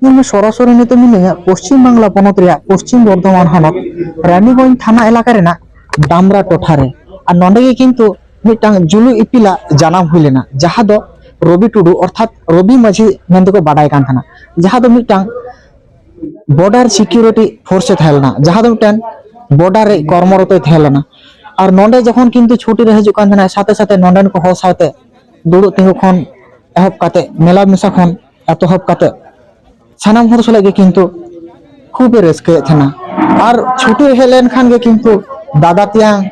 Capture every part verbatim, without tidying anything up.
ᱧᱮᱞ ᱢᱮ, ᱥᱚᱨᱟᱥᱚᱨᱤ ᱱᱤᱛᱚᱜ ᱢᱤᱱᱟᱹᱧᱟ ᱯᱚᱥᱪᱤᱢ ᱵᱟᱝᱞᱟ ᱯᱚᱱᱚᱛ ᱨᱮᱭᱟᱜ ᱯᱚᱥᱪᱤᱢ ᱵᱚᱨᱫᱷᱚᱢᱟᱱ ᱦᱚᱱᱚᱛ ᱨᱟᱱᱤᱜᱚᱸᱡᱽ ᱛᱷᱟᱱᱟ ᱮᱞᱟᱠᱟ ᱨᱮᱱᱟᱜ ᱰᱟᱢᱨᱟ ᱴᱚᱴᱷᱟ ᱨᱮ᱾ ᱟᱨ ᱱᱚᱰᱮ ᱜᱮ ᱠᱤᱱᱛᱩ ᱢᱤᱫᱴᱟᱝ ᱡᱩᱞᱩ ᱤᱯᱤᱞᱟᱜ ᱡᱟᱱᱟᱢ ᱦᱩᱭ ᱞᱮᱱᱟ, ᱡᱟᱦᱟᱸ ᱫᱚ ᱨᱚᱵᱤ ᱴᱩᱰᱩ ᱚᱨᱛᱷᱟᱛ ᱨᱚᱵᱤ ᱢᱟᱹᱡᱷᱤ ᱢᱮᱱᱛᱮᱠᱚ ᱵᱟᱰᱟᱭ ᱠᱟᱱ ᱛᱟᱦᱮᱱᱟ, ᱡᱟᱦᱟᱸ ᱫᱚ ᱢᱤᱫᱴᱟᱝ ᱵᱚᱰᱟᱨ ᱥᱤᱠᱤᱭᱩᱨᱤᱴᱤ ᱯᱷᱳᱨᱥ ᱮ ᱛᱟᱦᱮᱸ ᱞᱮᱱᱟ, ᱡᱟᱦᱟᱸ ᱫᱚ ᱢᱤᱫᱴᱟᱝ ᱵᱚᱰᱟᱨ ᱨᱮ ᱠᱚᱨᱢᱚᱨᱚᱛᱚᱭ ᱛᱟᱦᱮᱸ ᱞᱮᱱᱟ᱾ ᱟᱨ ᱱᱚᱰᱮ ᱡᱚᱠᱷᱚᱱ ᱠᱤᱱᱛᱩ ᱪᱷᱩᱴᱤ ᱨᱮ ᱦᱤᱡᱩᱜ ᱠᱟᱱ ᱛᱟᱦᱮᱱᱟ, ᱥᱟᱛᱮ ᱥᱟᱛᱮ ᱱᱚᱰᱮᱱ ᱠᱚ ᱦᱚᱲ ᱥᱟᱶᱛᱮ ᱫᱩᱲᱩᱵ ᱛᱤᱸᱜᱩ ᱠᱷᱚᱱ ᱮᱦᱚᱵ ᱠᱟᱛᱮ, ᱢᱮᱞᱟ ᱢᱮᱥᱟ ᱠᱷᱚᱱ ᱮᱛᱚᱦᱚᱵ ᱠᱟᱛᱮ, ᱥᱟᱱᱟᱢ ᱦᱚᱲ ᱥᱟᱞᱟᱜ ᱜᱮ ᱠᱤᱱᱛᱩ ᱠᱷᱩᱵ ᱮ ᱨᱟᱹᱥᱠᱟᱹᱭᱮᱫ ᱛᱟᱦᱮᱱᱟ᱾ ᱟᱨ ᱪᱷᱩᱴᱤ ᱦᱮᱡ ᱞᱮᱱᱠᱷᱟᱱ ᱜᱮ ᱠᱤᱱᱛᱩ ᱫᱟᱫᱟ ᱛᱮᱭᱟᱝ,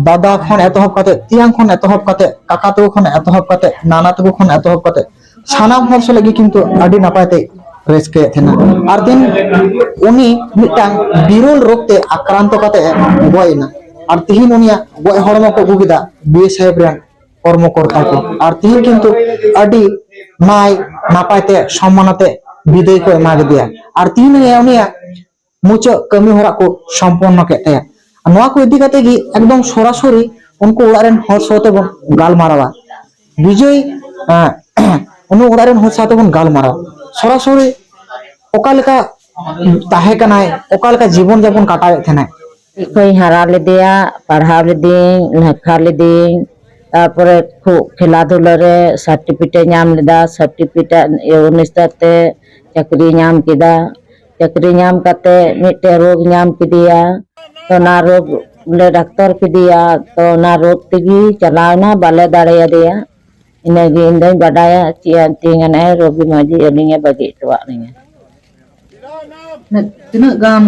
ᱫᱟᱫᱟ ᱠᱷᱚᱱ ᱮᱛᱚᱦᱚᱵ ᱠᱟᱛᱮ, ᱛᱮᱭᱟᱝ ᱠᱷᱚᱱ ᱮᱛᱚᱦᱚᱵ ᱠᱟᱛᱮ, ᱠᱟᱠᱟ ᱛᱟᱠᱚ ᱠᱷᱚᱱ ᱮᱛᱚᱦᱚᱵ ᱠᱟᱛᱮ, ᱱᱟᱱᱟ ᱛᱟᱠᱚ ᱠᱷᱚᱱ ᱮᱛᱚᱦᱚᱵ ᱠᱟᱛᱮ, ᱥᱟᱱᱟᱢ ᱦᱚᱲ ᱥᱟᱞᱟᱜ ᱜᱮ ᱠᱤᱱᱛᱩ ᱟᱹᱰᱤ ᱱᱟᱯᱟᱭ ᱛᱮ ᱨᱟᱹᱥᱠᱟᱹᱭᱮᱫ ᱛᱟᱦᱮᱱᱟ᱾ ᱟᱨ ᱛᱤᱱ ᱩᱱᱤ ᱢᱤᱫᱴᱟᱝ ᱵᱤᱨᱚᱞ ᱨᱳᱜᱽ ᱛᱮ ᱟᱠᱨᱟᱱᱛᱚ ᱠᱟᱛᱮ ᱮ ᱜᱚᱡ ᱮᱱᱟ᱾ ᱟᱨ ᱛᱤᱦᱤᱧ ᱩᱱᱤᱭᱟᱜ ᱜᱚᱡ ᱦᱚᱲᱢᱚ ᱠᱚ ᱟᱹᱜᱩ ᱠᱮᱫᱟ ᱵᱤ ᱮᱥ ᱮᱯᱷ ᱨᱮᱱ ᱠᱚᱨᱢᱚᱠᱚᱨᱛᱟ ᱠᱚ᱾ ᱟᱨ ᱛᱤᱦᱤᱧ ᱠᱤᱱᱛᱩ ᱟᱹᱰᱤ ᱱᱟᱭ ᱱᱟᱯᱟᱭ ᱛᱮ ᱥᱚᱢᱢᱟᱱ ᱟᱛᱮ ᱵᱤᱫᱟᱹᱭ ᱠᱚ ᱮᱢᱟ ᱠᱮᱫᱮᱭᱟ᱾ ᱟᱨ ᱛᱤᱦᱤᱧ ᱩᱱᱤᱭᱟᱜ ᱢᱩᱪᱟᱹᱫ ᱠᱟᱹᱢᱤ ᱦᱚᱨᱟ ᱠᱚ ᱥᱚᱢᱯᱚᱱᱱᱚ ᱠᱮᱫ ᱛᱟᱭᱟ᱾ ᱱᱚᱣᱟ ᱠᱚ ᱤᱫᱤ ᱠᱟᱛᱮ ᱜᱮ ᱮᱠᱫᱚᱢ ᱥᱚᱨᱟᱥᱚᱨᱤ ᱩᱱᱠᱩ ᱚᱲᱟᱜ ᱨᱮᱱ ᱦᱚᱲ ᱥᱟᱶᱛᱮ ᱵᱚᱱ ᱜᱟᱞᱢᱟᱨᱟᱣᱟ᱾ ᱵᱤᱡᱚᱭ, ᱟᱸ, ᱩᱱᱠᱩ ᱚᱲᱟᱜ ᱨᱮᱱ ᱦᱚᱲ ᱥᱟᱶᱛᱮ ᱵᱚᱱ ᱜᱟᱞᱢᱟᱨᱟᱣᱟ ᱥᱚᱨᱟᱥᱚᱨᱤ ᱚᱠᱟ ᱞᱮᱠᱟ ᱛᱟᱦᱮᱸ ᱠᱟᱱᱟᱭ, ᱚᱠᱟ ᱞᱮᱠᱟ ᱡᱤᱵᱚᱱ ᱡᱟᱯᱚᱱ ᱠᱟᱴᱟᱣᱮᱫ ᱛᱟᱦᱮᱱᱟᱭ᱾ ᱠᱷᱚᱡ ᱤᱧ ᱦᱟᱨᱟ ᱞᱮᱫᱮᱭᱟ, ᱯᱟᱲᱦᱟᱣ ᱞᱮᱫᱮᱭᱟᱹᱧ, ᱞᱮᱠᱷᱟ ᱞᱮᱫᱮᱭᱟᱹᱧ, ᱛᱟᱨᱯᱚᱨᱮ ᱠᱷᱩᱵ ᱠᱷᱮᱞᱟ ᱫᱷᱩᱞᱟ ᱨᱮ ᱥᱟᱨᱴᱤᱯᱷᱤᱠᱮᱴ ᱧᱟᱢ ᱞᱮᱫᱟ, ᱥᱟᱨᱴᱤᱯᱷᱤᱠᱮᱴ ᱩᱱᱤᱥ ᱛᱮ ᱪᱟᱹᱠᱨᱤ ᱧᱟᱢ ᱠᱮᱫᱟ᱾ ᱪᱟᱹᱠᱨᱤ ᱧᱟᱢ ᱠᱟᱛᱮ ᱢᱤᱫᱴᱮᱡ ᱨᱳᱜᱽ ᱧᱟᱢ ᱠᱮᱫᱮᱭᱟ, ᱛᱚ ᱚᱱᱟ ᱨᱳᱜᱽ ᱞᱮ ᱰᱟᱠᱛᱟᱨ ᱠᱮᱫᱮᱭᱟ, ᱛᱚ ᱚᱱᱟ ᱨᱳᱜᱽ ᱛᱮᱜᱮ ᱪᱟᱞᱟᱣ ᱮᱱᱟ, ᱵᱟᱞᱮ ᱫᱟᱲᱮᱭᱟᱫᱮᱭᱟ᱾ ᱤᱱᱟᱹᱜᱮ ᱤᱧ ᱫᱚᱧ ᱵᱟᱰᱟᱭᱟ, ᱪᱮᱫ ᱮ ᱢᱤᱛᱟᱹᱧ ᱠᱟᱱᱟᱭ, ᱨᱚᱵᱤ ᱢᱟᱹᱡᱷᱤ ᱟᱹᱞᱤᱧᱮ ᱵᱟᱹᱜᱤ ᱦᱚᱴᱚᱣᱟᱜ ᱞᱤᱧᱟ᱾ ᱛᱤᱱᱟᱹᱜ ᱜᱟᱱ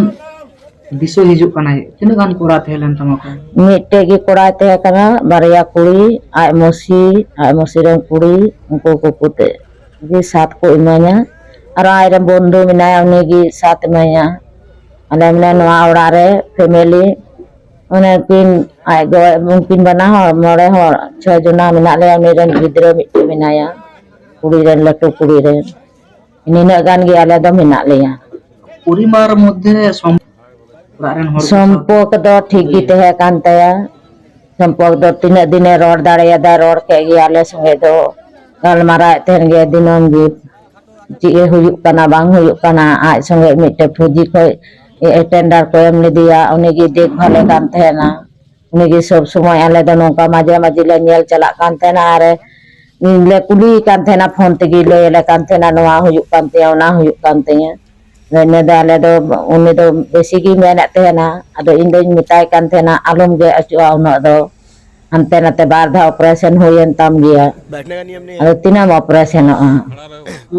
ᱫᱤᱥᱟᱹ ᱦᱤᱡᱩᱜ ᱠᱟᱱᱟᱭ, ᱛᱤᱱᱟᱹᱜ ᱜᱟᱱ ᱠᱚᱲᱟ ᱛᱟᱦᱮᱸ ᱞᱮᱱ ᱛᱟᱢᱟ ᱠᱚ? ᱢᱤᱫᱴᱮᱡ ᱜᱮ ᱠᱚᱲᱟᱭ ᱛᱟᱦᱮᱸ ᱠᱟᱱᱟ, ᱵᱟᱨᱭᱟ ᱠᱩᱲᱤ, ᱟᱡ ᱢᱟᱹᱥᱤ, ᱟᱡ ᱢᱟᱹᱥᱤ ᱨᱮᱱ ᱠᱩᱲᱤ, ᱩᱱᱠᱩ ᱠᱚ ᱠᱚᱛᱮ ᱜᱮ ᱥᱟᱛ ᱠᱚ ᱤᱢᱟᱹᱧᱟ᱾ ᱟᱨ ᱟᱡ ᱨᱮᱱ ᱵᱚᱱᱫᱷᱩ ᱢᱮᱱᱟᱭᱟ, ᱩᱱᱤ ᱜᱮ ᱥᱟᱛ ᱤᱢᱟᱹᱧᱟ᱾ ᱟᱞᱮ ᱢᱟᱱᱮ ᱱᱚᱣᱟ ᱚᱲᱟᱜ ᱨᱮ ᱯᱷᱮᱢᱮᱞᱤ ᱚᱱᱮ ᱩᱱᱠᱤᱱ ᱟᱡ ᱜᱚ, ᱩᱱᱠᱤᱱ ᱵᱟᱱᱟ ᱦᱚᱲ, ᱢᱚᱬᱮ ᱦᱚᱲ, ᱪᱷᱚ ᱡᱚᱱᱟ ᱢᱮᱱᱟᱜ ᱞᱮᱭᱟ᱾ ᱩᱱᱤ ᱨᱮᱱ ᱜᱤᱫᱽᱨᱟᱹ ᱢᱤᱫᱴᱮᱡ ᱢᱮᱱᱟᱭᱟ, ᱠᱩᱲᱤ ᱨᱮᱱ, ᱞᱟᱹᱴᱩ ᱠᱩᱲᱤ ᱨᱮᱱ᱾ ᱱᱤᱱᱟᱹᱜ ᱜᱟᱱ ᱜᱮ ᱟᱞᱮ ᱫᱚ ᱢᱮᱱᱟᱜ ᱞᱮᱭᱟ᱾ ᱯᱚᱨᱤᱵᱟᱨ ᱢᱚᱫᱽᱫᱷᱮ ᱥᱚᱢ-, ᱚᱲᱟᱜ ᱨᱮᱱ ᱦᱚᱲ ᱠᱚ ᱥᱟᱶ ᱥᱚᱢᱯᱚᱨᱠ ᱫᱚ ᱴᱷᱤᱠ ᱜᱮ ᱛᱟᱦᱮᱸ ᱠᱟᱱ ᱛᱟᱭᱟ᱾ ᱥᱚᱢᱯᱚᱨᱠ ᱫᱚ ᱛᱤᱱᱟᱹᱜ ᱫᱤᱱᱮ ᱨᱚᱲ ᱫᱟᱲᱮᱭᱟᱫᱟ, ᱨᱚᱲ ᱠᱮᱫ ᱜᱮ, ᱟᱞᱮ ᱥᱚᱸᱜᱮ ᱫᱚ ᱜᱟᱞᱢᱟᱨᱟᱣᱮᱫ ᱛᱟᱦᱮᱱ ᱜᱮ ᱫᱤᱱᱟᱹᱢ ᱜᱮ᱾ ᱪᱮᱫ ᱮ ᱦᱩᱭᱩᱜ ᱠᱟᱱᱟ ᱵᱟᱝ ᱦᱩᱭᱩᱜ ᱠᱟᱱᱟ, ᱟᱡ ᱥᱚᱸᱜᱮ ᱢᱤᱫᱴᱮᱡ ᱯᱷᱳᱡᱤ ᱠᱷᱚᱡ ᱴᱮᱱᱰᱟᱨ ᱠᱚ ᱮᱢ ᱞᱮᱫᱮᱭᱟ, ᱩᱱᱤᱜᱮ ᱫᱮᱠᱷᱵᱷᱟᱞᱮ ᱠᱟᱱ ᱛᱟᱦᱮᱱᱟ᱾ ᱩᱱᱤᱜᱮ ᱥᱚᱵ ᱥᱚᱢᱚᱭ ᱟᱞᱮ ᱫᱚ ᱱᱚᱝᱠᱟ ᱢᱟᱡᱷᱮ ᱢᱟᱡᱷᱮ ᱞᱮ ᱧᱮᱞ ᱪᱟᱞᱟᱜ ᱠᱟᱱ ᱛᱟᱦᱮᱱᱟ ᱟᱨ ᱞᱮ ᱠᱩᱞᱤᱭᱮ ᱠᱟᱱ ᱛᱟᱦᱮᱱᱟ, ᱯᱷᱳᱱ ᱛᱮᱜᱮ ᱞᱟᱹᱭ ᱟᱞᱮ ᱠᱟᱱ ᱛᱟᱦᱮᱱᱟ, ᱱᱚᱣᱟ ᱦᱩᱭᱩᱜ ᱠᱟᱱ ᱛᱤᱧᱟ, ᱚᱱᱟ ᱦᱩᱭᱩᱜ ᱠᱟᱱ ᱛᱤᱧᱟ᱾ ᱤᱱᱟᱹ ᱫᱚ ᱟᱞᱮ ᱫᱚ, ᱩᱱᱤ ᱫᱚ ᱵᱮᱥᱤ ᱜᱮ ᱢᱮᱱᱮᱫ ᱛᱟᱦᱮᱱᱟ᱾ ᱟᱫᱚ ᱤᱧ ᱫᱚᱧ ᱢᱮᱛᱟᱭ ᱠᱟᱱ ᱛᱟᱦᱮᱱᱟ, ᱟᱞᱚᱢ ᱜᱮᱫ ᱦᱚᱪᱚᱜᱼᱟ ᱩᱱᱟᱹᱜ ᱫᱚ, ᱦᱟᱱᱛᱮ ᱱᱟᱛᱮ ᱵᱟᱨ ᱫᱷᱟᱣ ᱚᱯᱟᱨᱮᱥᱚᱱ ᱦᱩᱭᱮᱱ ᱛᱟᱢ ᱜᱮᱭᱟ, ᱟᱫᱚ ᱛᱤᱱᱟᱹᱜ ᱮᱢ ᱚᱯᱟᱨᱮᱥᱚᱱᱚᱜᱼᱟ?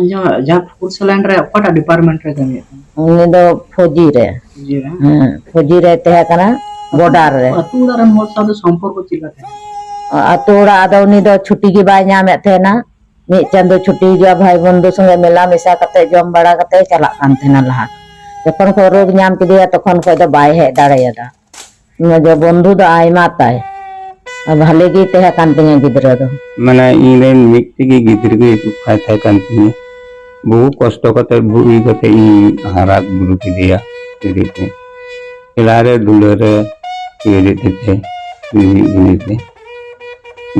ᱡᱟᱦᱟᱸ, ᱡᱟᱦᱟᱸ ᱯᱷᱩᱰ ᱥᱮᱞᱟᱭᱤᱱ ᱨᱮ ᱚᱠᱟᱴᱟᱜ ᱰᱤᱯᱟᱨᱴᱢᱮᱱᱴ ᱨᱮ ᱠᱟᱹᱢᱤᱭᱮᱫ ᱛᱟᱦᱮᱸᱫ? ᱩᱱᱤ ᱫᱚ ᱯᱷᱳᱡᱤ ᱨᱮ᱾ ᱯᱷᱳᱡᱤ ᱨᱮ? ᱦᱮᱸ, ᱯᱷᱳᱡᱤ ᱨᱮ ᱛᱟᱦᱮᱸ ᱠᱟᱱᱟ, ᱵᱚᱰᱟᱨ ᱨᱮ᱾ ᱟᱹᱛᱩ ᱚᱲᱟᱜ ᱨᱮᱱ ᱦᱚᱲ ᱥᱟᱶ ᱫᱚ ᱥᱚᱢᱯᱚᱨᱠᱚ ᱪᱮᱫ ᱞᱮᱠᱟ ᱛᱟᱦᱮᱸ ᱠᱟᱱᱟ? ᱟᱹᱛᱩ ᱚᱲᱟᱜ ᱟᱫᱚ ᱩᱱᱤ ᱫᱚ ᱪᱷᱩᱴᱤ ᱜᱮ ᱵᱟᱭ ᱧᱟᱢᱮᱫ ᱛᱟᱦᱮᱱᱟ᱾ ᱢᱤᱫ ᱪᱟᱸᱫᱚ ᱪᱷᱩᱴᱤ ᱦᱤᱡᱩᱜᱼᱟ, ᱵᱷᱟᱭ ᱵᱚᱱᱫᱷᱩ ᱥᱚᱸᱜᱮ ᱢᱮᱞᱟ ᱢᱮᱥᱟ ᱠᱟᱛᱮ, ᱡᱚᱢ ᱵᱟᱲᱟ ᱠᱟᱛᱮ ᱪᱟᱞᱟᱜ ᱠᱟᱱ ᱛᱟᱦᱮᱱᱟ ᱞᱟᱦᱟ᱾ ᱡᱚᱠᱷᱚᱱ ᱠᱷᱚᱱ ᱨᱳᱜᱽ ᱧᱟᱢ ᱠᱮᱫᱮᱭᱟ, ᱛᱚᱠᱷᱚᱱ ᱠᱷᱚᱱ ᱫᱚ ᱵᱟᱭ ᱦᱮᱡ ᱫᱟᱲᱮᱭᱟᱫᱟ᱾ ᱚᱱᱟ ᱫᱚ ᱵᱚᱱᱫᱷᱩ ᱫᱚ ᱟᱭᱢᱟ ᱛᱟᱭ, ᱟᱨ ᱵᱷᱟᱞᱮ ᱜᱮ ᱛᱟᱦᱮᱸ ᱠᱟᱱ ᱛᱤᱧᱟᱹ ᱜᱤᱫᱽᱨᱟᱹ ᱫᱚ᱾ ᱢᱟᱱᱮ, ᱤᱧ ᱨᱮᱱ ᱢᱤᱫᱴᱮᱡ ᱜᱮ ᱜᱤᱫᱽᱨᱟᱹ ᱜᱮ ᱚᱠᱟᱭ ᱛᱟᱦᱮᱸ ᱠᱟᱱ ᱛᱤᱧᱟᱹ᱾ ᱵᱚᱦᱩ ᱠᱚᱥᱴᱚ ᱠᱟᱛᱮ, ᱵᱚᱦᱩ ᱤᱭᱟᱹ ᱠᱟᱛᱮ ᱤᱧ ᱦᱟᱨᱟ ᱵᱩᱨᱩ ᱠᱮᱫᱮᱭᱟ᱾ ᱠᱷᱮᱞᱟ ᱨᱮ, ᱫᱷᱩᱞᱟᱹ ᱨᱮ, ᱤᱭᱟᱹ ᱞᱮᱫ ᱛᱮ, ᱤᱭᱟᱹ ᱞᱮᱫ ᱛᱮ᱾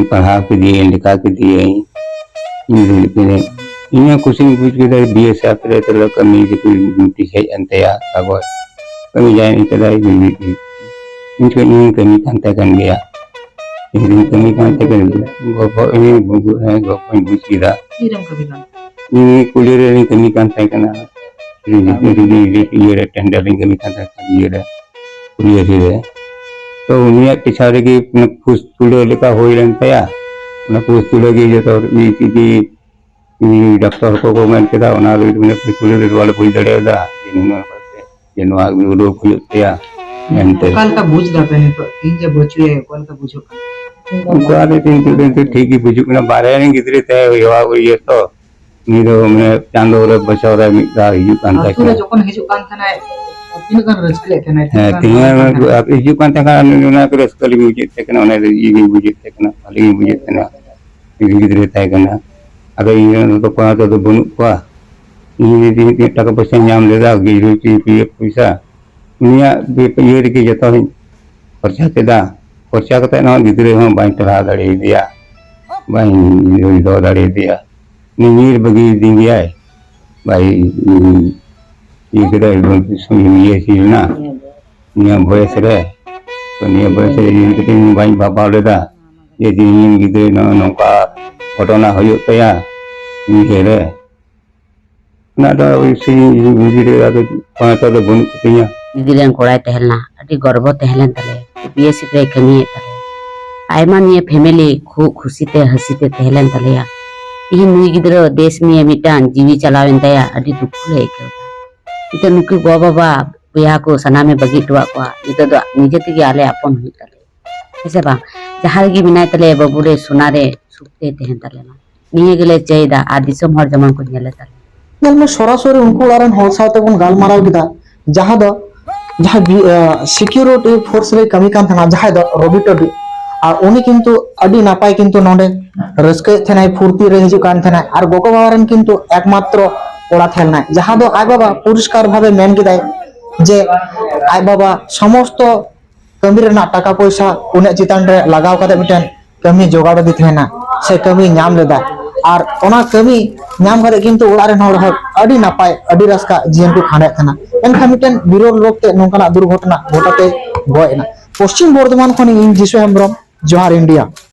ᱯᱟᱲᱦᱟᱣ ᱠᱮᱫᱮᱭᱟᱹᱧ, ᱞᱮᱠᱷᱟ ᱠᱮᱫᱮᱭᱟᱹᱧ᱾ ᱤᱧ ᱫᱚ ᱞᱤᱯᱤ ᱨᱮ ᱤᱧ ᱦᱚᱸ ᱠᱩᱥᱤᱧ ᱵᱩᱡᱽ ᱠᱮᱫᱟ, ᱵᱤᱭᱮᱥᱮᱯᱷ ᱨᱮ ᱛᱟᱦᱞᱮ ᱠᱟᱹᱢᱤ ᱡᱩᱫᱤ ᱱᱳᱴᱤᱥ ᱦᱮᱡ ᱮᱱ ᱛᱟᱭᱟ, ᱠᱟᱜᱚᱡᱽ ᱠᱟᱹᱢᱤ ᱡᱟᱭ ᱮᱱ ᱠᱟᱫᱟᱭ, ᱤᱧ ᱴᱷᱮᱱ ᱤᱧ ᱠᱟᱹᱢᱤ ᱠᱟᱱ ᱛᱟᱦᱮᱸ ᱠᱟᱱ ᱜᱮᱭᱟ᱾ ᱤᱧ ᱫᱚᱧ ᱠᱟᱹᱢᱤ ᱠᱟᱱ ᱛᱟᱦᱮᱸ ᱠᱟᱱ ᱜᱮᱭᱟ᱾ ᱜᱚᱞᱯᱚ, ᱤᱧ ᱜᱚᱞᱯᱚᱧ ᱵᱩᱡᱽ ᱠᱮᱫᱟ᱾ ᱛᱤᱨᱮᱢ ᱠᱟᱹᱢᱤ ᱠᱟᱱ? ᱤᱧ ᱠᱩᱞᱤ ᱨᱮᱞᱤᱧ ᱠᱟᱹᱢᱤ ᱠᱟᱱ ᱛᱟᱦᱮᱸ ᱠᱟᱱᱟ᱾ ᱤᱭᱟᱹ ᱨᱮ, ᱴᱮᱱᱰᱟᱨ ᱨᱤᱧ ᱠᱟᱹᱢᱤ ᱠᱟᱱ ᱛᱟᱦᱮᱸ ᱠᱟᱱᱟ, ᱤᱭᱟᱹ ᱨᱮ, ᱠᱩᱞᱤ ᱨᱮ᱾ ᱛᱚ, ᱩᱱᱤᱭᱟᱜ ᱯᱮᱪᱷᱟᱱ ᱨᱮᱜᱮ ᱢᱟᱱᱮ ᱯᱷᱩᱥ ᱛᱩᱞᱟᱹ ᱞᱮᱠᱟ ᱦᱩᱭ ᱞᱮᱱ ᱛᱟᱭᱟ᱾ ᱚᱱᱟ ᱯᱷᱩᱥ ᱛᱩᱞᱟᱹ ᱜᱮ ᱡᱚᱛᱚ ᱦᱚᱲ ᱢᱤᱫ ᱜᱮ ᱩᱱᱤ ᱰᱟᱠᱛᱚᱨ ᱠᱚᱠᱚ ᱢᱮᱱ ᱠᱮᱫᱟ, ᱚᱱᱟ ᱨᱮ ᱢᱟᱱᱮ ᱯᱩᱭᱥᱟᱹ ᱨᱮ ᱵᱟᱞᱮ ᱵᱩᱡᱽ ᱫᱟᱲᱮᱭᱟᱫᱟ ᱡᱮ ᱱᱩᱱᱟᱹᱜ ᱠᱟᱛᱮ ᱡᱮ ᱱᱚᱣᱟ ᱨᱳᱜᱽ ᱦᱩᱭᱩᱜ ᱛᱟᱭᱟ ᱢᱮᱱᱛᱮ᱾ ᱚᱠᱟ ᱞᱮᱠᱟ ᱵᱩᱡᱽ ᱫᱟᱯᱮ ᱱᱤᱛᱚᱜ? ᱛᱤᱦᱤᱧ ᱡᱮ ᱵᱟᱹᱪᱩᱭᱮ, ᱚᱠᱟ ᱞᱮᱠᱟ ᱵᱩᱡᱷᱟᱹᱜ ᱠᱟᱱᱟ? ᱩᱱᱠᱩ ᱟᱞᱮ ᱴᱷᱮᱱ ᱱᱤᱛᱚᱜ ᱫᱚ ᱱᱤᱛᱚᱜ ᱴᱷᱤᱠ ᱜᱮ ᱵᱩᱡᱩᱜ ᱠᱟᱱᱟ᱾ ᱵᱟᱨᱦᱮ ᱨᱮᱱ ᱜᱤᱫᱽᱨᱟᱹ ᱛᱟᱦᱮᱸ ᱦᱩᱭᱩᱜᱼᱟ, ᱤᱭᱟᱹ ᱛᱚ, ᱩᱱᱤ ᱫᱚ ᱢᱟᱱᱮ ᱪᱟᱸᱫᱳ ᱨᱮ, ᱵᱚᱪᱷᱚᱨ ᱨᱮ ᱢᱤᱫ ᱫᱷᱟᱣ ᱦᱤᱡᱩᱜ ᱠᱟᱱ ᱟᱹᱛᱩ ᱨᱮ ᱛᱟᱦᱮᱸ ᱠᱟᱱᱟ᱾ ᱡᱚᱠᱷᱚᱱ ᱦᱤᱡᱩᱜ ᱠᱟᱱ ᱛᱟᱦᱮᱱᱟᱭ, ᱛᱤᱱᱟᱹᱜ ᱜᱟᱱ ᱨᱟᱹᱥᱠᱟᱹ ᱞᱮᱫ ᱛᱟᱦᱮᱱᱟᱭ? ᱦᱮᱸ, ᱛᱤᱱᱟᱹᱜ ᱜᱟᱱ ᱛᱤᱱᱟᱹᱜ ᱨᱟᱹᱥᱠᱟᱹ ᱞᱮᱫ ᱛᱟᱦᱮᱱᱟᱭ? ᱚᱱᱟ ᱨᱮ ᱤᱭᱟᱹ ᱜᱤᱧ ᱵᱩᱡᱮᱫ ᱛᱟᱦᱮᱸ ᱠᱟᱱᱟ, ᱵᱷᱟᱞᱮ ᱜᱤᱧ ᱵᱩᱡᱮᱫ ᱛᱟᱦᱮᱱᱟ᱾ ᱜᱤᱫᱽᱨᱟᱹ ᱛᱟᱦᱮᱸ ᱠᱟᱱᱟ᱾ ᱟᱫᱚ ᱤᱧ ᱨᱮᱱ ᱫᱚ ᱠᱚᱲᱟ ᱫᱚ ᱵᱟᱹᱱᱩᱜ ᱠᱚᱣᱟ᱾ ᱤᱧ ᱡᱩᱫᱤ ᱢᱤᱫᱴᱮᱱ ᱴᱟᱠᱟ ᱯᱚᱭᱥᱟᱧ ᱧᱟᱢ ᱞᱮᱫᱟ, ᱜᱤᱫᱽᱨᱟᱹ ᱪᱮᱫ ᱯᱚᱭᱥᱟ, ᱩᱱᱤᱭᱟᱜ ᱤᱭᱟᱹ ᱨᱮᱜᱮ ᱡᱚᱛᱚᱧ ᱠᱷᱚᱨᱪᱟ ᱠᱮᱫᱟ᱾ ᱠᱷᱚᱨᱪᱟ ᱠᱟᱛᱮ ᱦᱚᱸ ᱜᱤᱫᱽᱨᱟᱹ ᱦᱚᱸ ᱵᱟᱹᱧ ᱯᱟᱲᱦᱟᱣ ᱫᱟᱲᱮᱭᱟᱫᱮᱭᱟ, ᱵᱟᱹᱧ ᱫᱚᱦᱚ ᱫᱟᱲᱮᱭᱟᱫᱮᱭᱟ᱾ ᱩᱱᱤ ᱧᱤᱨ ᱵᱟᱹᱜᱤᱭᱟᱫᱤᱧ ᱜᱮᱭᱟᱭ᱾ ᱵᱟᱭ ᱤᱭᱟᱹ ᱠᱮᱫᱟ, ᱤᱭᱟᱹ ᱦᱩᱭᱱᱟ ᱱᱤᱭᱟᱹ ᱵᱚᱭᱮᱥ ᱨᱮ᱾ ᱛᱚ ᱱᱤᱭᱟᱹ ᱵᱚᱭᱮᱥ ᱨᱮ ᱤᱭᱟᱹ ᱠᱟᱛᱮ ᱤᱧ ᱵᱟᱹᱧ ᱵᱷᱟᱵᱟᱣ ᱞᱮᱫᱟ ᱡᱮ ᱤᱧ ᱜᱤᱫᱽᱨᱟᱹ ᱱᱚᱜᱼᱚ ᱱᱚᱝᱠᱟ ᱜᱷᱚᱴᱚᱱᱟ ᱦᱩᱭᱩᱜ ᱛᱟᱭᱟ ᱤᱧ ᱨᱮ᱾ ᱚᱱᱟ ᱫᱚ ᱥᱮᱨᱮᱧ ᱵᱷᱤᱰᱤᱭᱳ ᱟᱫᱚ ᱚᱱᱟ ᱫᱚ ᱵᱟᱹᱱᱩᱜ ᱛᱤᱧᱟ᱾ ᱫᱤᱫᱤ ᱨᱮᱱ ᱠᱚᱲᱟᱭ ᱛᱟᱦᱮᱸ ᱞᱮᱱᱟ, ᱟᱹᱰᱤ ᱜᱚᱨᱵᱚ ᱛᱟᱦᱮᱸ ᱞᱮᱱ ᱛᱟᱞᱮᱭᱟ᱾ ᱵᱤ ᱮᱥ ᱮᱯᱷ ᱨᱮᱭ ᱠᱟᱹᱢᱤᱭᱮᱫ ᱛᱟᱞᱮᱭᱟ᱾ ᱟᱭᱢᱟ ᱱᱤᱭᱟᱹ ᱯᱷᱮᱢᱮᱞᱤ ᱠᱷᱩᱵ ᱠᱷᱩᱥᱤ ᱛᱮ ᱦᱟᱹᱥᱤ ᱛᱮ ᱛᱟᱦᱮᱸ ᱞᱮᱱ ᱛᱟᱞᱮᱭᱟ᱾ ᱛᱤᱦᱤᱧ ᱱᱩᱭ ᱜᱤᱫᱽᱨᱟᱹ ᱫᱮᱥ ᱱᱤᱭᱮ ᱢᱤᱫᱴᱟᱝ ᱡᱤᱣᱤ ᱪᱟᱞᱟᱣᱮᱱ ᱛᱟᱭᱟ, ᱟᱹᱰᱤ ᱫᱩᱠ ᱞᱮ ᱟᱹᱭᱠᱟᱹᱣ ᱮᱫᱟ᱾ ᱱᱤᱛᱚᱜ ᱱᱩᱠᱩ ᱜᱚ ᱵᱟᱵᱟ ᱵᱚᱭᱦᱟ ᱠᱚ ᱥᱟᱱᱟᱢᱮ ᱵᱟᱹᱜᱤ ᱦᱚᱴᱚᱣᱟᱜ ᱠᱚᱣᱟ᱾ ᱱᱤᱛᱚᱜ ᱫᱚ ᱱᱤᱡᱮ ᱛᱮᱜᱮ ᱟᱞᱮ ᱟᱯᱚᱱ ᱦᱩᱭᱩᱜ ᱛᱟᱞᱮᱭᱟ, ᱦᱮᱸ ᱥᱮ ᱵᱟᱝ? ᱡᱟᱦᱟᱸ ᱨᱮᱜᱮ ᱢᱮᱱᱟᱭ ᱛᱟᱞᱮᱭᱟ ᱵᱟᱹᱵᱩ ᱨᱮ, ᱥᱚᱱᱟ ᱨᱮ, ᱥᱩᱠ ᱛᱮ ᱛᱟᱦᱮᱱ ᱛᱟᱞᱮ ᱢᱟ, ᱱᱤᱭᱟᱹ ᱜᱮᱞᱮ ᱪᱟᱹᱭᱫᱟ᱾ ᱟᱨ ᱫᱤᱥᱚᱢ ᱦᱚᱲ ᱡᱮᱢᱚᱱ ᱠᱚ ᱧᱮᱞᱮ ᱛᱟᱞᱮ᱾ ᱧᱮᱞ ᱢᱮ, ᱥᱚᱨᱟᱥᱚᱨᱤ ᱩᱱᱠᱩ ᱚᱲᱟᱜ ᱨᱮᱱ ᱦᱚᱲ ᱥᱟᱶ ᱛᱮᱵᱚᱱ ᱜᱟᱞᱢᱟᱨᱟᱣ ᱠᱮᱫᱟ, ᱡᱟᱦᱟᱸ ᱫᱚ ᱡᱟᱦᱟᱸ ᱵᱤ-, ᱟᱸ, ᱥᱤᱠᱤᱭᱩᱨᱤᱴᱤ ᱯᱷᱳᱨᱥ ᱨᱮᱭ ᱠᱟᱹᱢᱤ ᱠᱟᱱ ᱛᱟᱦᱮᱱᱟ, ᱡᱟᱦᱟᱸᱭ ᱫᱚ ᱨᱚᱵᱤ ᱴᱩᱰᱩ᱾ ᱟᱨ ᱩᱱᱤ ᱠᱤᱱᱛᱩ ᱟᱹᱰᱤ ᱱᱟᱯᱟᱭ ᱠᱤᱱᱛᱩ ᱱᱚᱰᱮ ᱨᱟᱹᱥᱠᱟᱹᱭᱮᱫ ᱛᱟᱦᱮᱱᱟᱭ, ᱯᱷᱩᱨᱛᱤ ᱨᱮ ᱦᱤᱡᱩᱜ ᱠᱟᱱ ᱛᱟᱦᱮᱱᱟᱭ᱾ ᱟᱨ ᱜᱚᱜᱚ ᱵᱟᱵᱟ ᱨᱮᱱ ᱠᱤᱱᱛᱩ ᱮᱠᱢᱟᱛᱨᱚ ᱠᱚᱲᱟ ᱛᱟᱦᱮᱸ ᱞᱮᱱᱟᱭ, ᱡᱟᱦᱟᱸ ᱫᱚ ᱟᱡ ᱵᱟᱵᱟ ᱯᱚᱨᱤᱥᱠᱟᱨ ᱵᱷᱟᱵᱮ ᱢᱮᱱ ᱠᱮᱫᱟᱭ ᱡᱮ ᱟᱡ ᱵᱟᱵᱟ ᱥᱚᱢᱚᱥᱛᱚ ᱠᱟᱹᱢᱤ ᱨᱮᱱᱟᱜ ᱴᱟᱠᱟ ᱯᱚᱭᱥᱟ ᱩᱱᱤᱭᱟᱜ ᱪᱮᱛᱟᱱ ᱨᱮ ᱞᱟᱜᱟᱣ ᱠᱟᱛᱮ ᱢᱤᱫᱴᱮᱱ ᱠᱟᱹᱢᱤ ᱡᱚᱜᱟᱲ ᱟᱫᱮ ᱛᱟᱦᱮᱱᱟ ᱥᱮ ᱠᱟᱹᱢᱤ ᱧᱟᱢ ᱞᱮᱫᱟ᱾ ᱟᱨ ᱚᱱᱟ ᱠᱟᱹᱢᱤ ᱧᱟᱢ ᱠᱟᱛᱮ ᱠᱤᱱᱛᱩ ᱚᱲᱟᱜ ᱨᱮᱱ ᱦᱚᱲ ᱦᱚᱸ ᱟᱹᱰᱤ ᱱᱟᱯᱟᱭ, ᱟᱹᱰᱤ ᱨᱟᱹᱥᱠᱟᱹ ᱡᱤᱭᱚᱱ ᱠᱚ ᱠᱷᱟᱸᱰᱟᱣᱮᱫ ᱛᱟᱦᱮᱱᱟ᱾ ᱮᱱᱠᱷᱟᱱ ᱢᱤᱫᱴᱮᱱ ᱵᱤᱨᱚᱞ ᱨᱳᱜᱽ ᱛᱮ ᱱᱚᱝᱠᱟᱱᱟᱜ ᱫᱩᱨᱜᱷᱚᱴᱚᱱᱟ ᱜᱷᱚᱴᱟᱣ ᱛᱮ ᱜᱚᱡ ᱮᱱᱟ᱾ ᱯᱚᱥᱪᱤᱢ ᱵᱚᱨᱫᱷᱚᱢᱟᱱ ᱠᱷᱚᱱ ᱤᱧ ᱡᱤᱥᱩ ᱦᱮᱢᱵᱨᱚᱢ, ᱡᱚᱦᱟᱨ ᱤᱱᱰᱤᱭᱟ᱾